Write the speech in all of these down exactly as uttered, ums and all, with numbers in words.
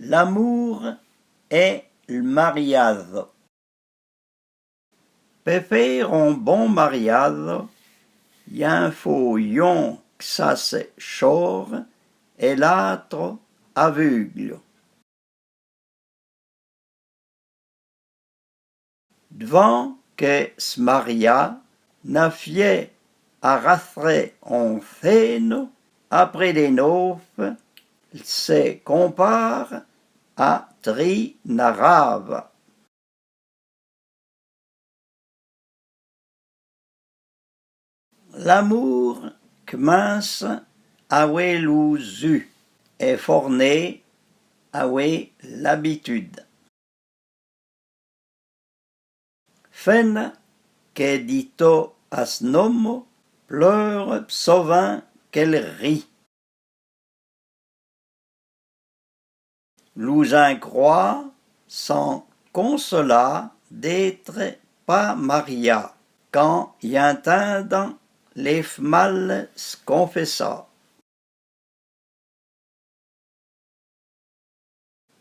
L'amour è l'mariazo. Pe fére on bon mariazo, y in fô yon que sasse chor è l'âtro aveuglio. Dvan que s'maria, na fié arastre on féno, apré dé nôfe, se compare a tri na rava. L'amour kminse awé lo zu è forné awé l'abitude. Féna que di to a s'nomo pleure psovin qu'èl ri. Lo zin croa s'in consola d'étre pa maria, can y intindon lé fmale s'confessa.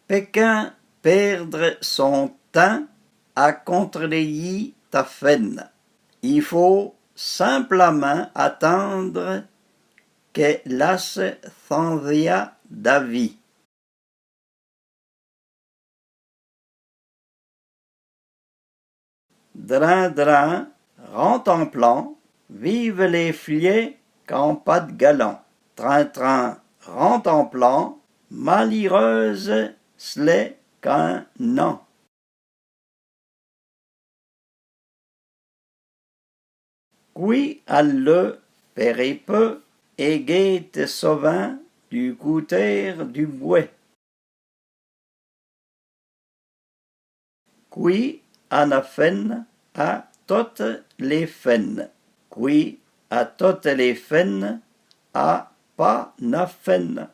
Pe kin pèrdre son tin a contredéyi ta féna. I fô simplamin atindre que l'asse sanzya d'avi. Drin drin, rantanplan, vive lé flié k'in pa d'galan. Trin trin, rantanplan, malireuse s'lé k'in an. Qui a l'leu pèré peu è guéte sovin du coutére du bouè. Qui a na féna a tote lé féna. Qui a tote lé féna a pa na féna.